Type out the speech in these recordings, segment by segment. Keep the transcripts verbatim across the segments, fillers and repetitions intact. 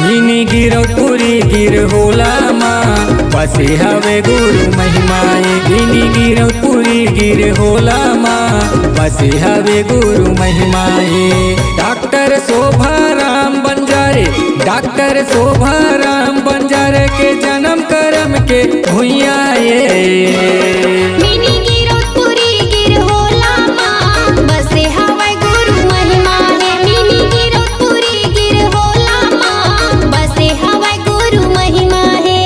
Mini Giraudpuri Girhola मा बसे हवे गुरु महिमा ए। मिनी गिरौदपुरी गिरहोला मा बसे हवे गुरु महिमा ए। डॉक्टर शोभा राम बंजारे, डॉक्टर शोभा राम बंजारे के जन्म करम के भुइयां ए। मिनी गिरौदपुरी गिरहोला मा बसे हवय गुरु महिमा हे। मिनी गिरौदपुरी गिरहोला मा बसे हवय गुरु महिमा हे।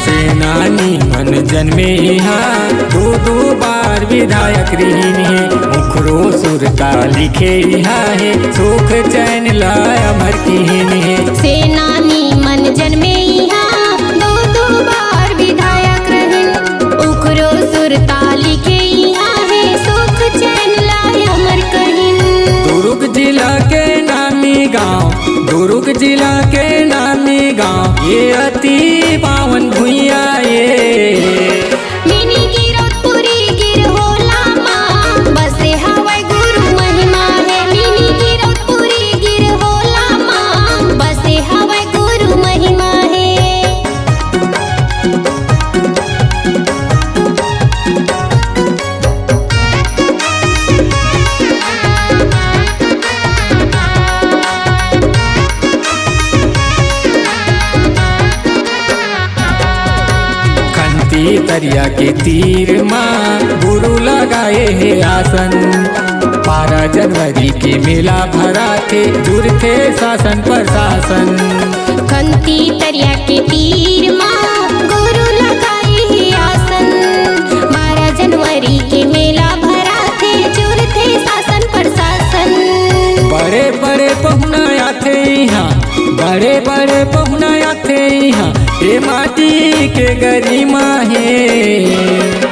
सेनानी मन जन्मे इहाँ, दो दो बार विधायक रिहिन हे। मुखरो सुरता लिखे इहाँ हे, सुख चैन ला अमर किहिन हे। सेनानी मन जन्मे इहाँ, दो दो बार विधायक रहिन। उखरो सुरता लिखे इहाँ हे, सुख चैन ला अमर कहिन। दुर्ग जिला के नामी गांव, दुर्ग जिला के नामी गांव, ये अति पावन भुइयां ये। मिनी गिरौदपुरी गिरहोला मा बसे हवय गुरु महिमा हे। मिनी गिरौदपुरी गिरहोला मा बसे हवय गुरु महिमा हे। खंती तरिया के तीर मा गुरु लगाए हे आसन। बारह जनवरी के मेला भराथे, जुरथे शासन प्रशासन। खंती तरिया के तीर मा गुरु लगाए हे आसन। बारह जनवरी के मेला भराथे, जुरथे शासन प्रशासन। बड़े बड़े पहुना आथे इहाँ, बड़े बड़े पहुना आथे इहाँ, ए माटी के गरिमा हे।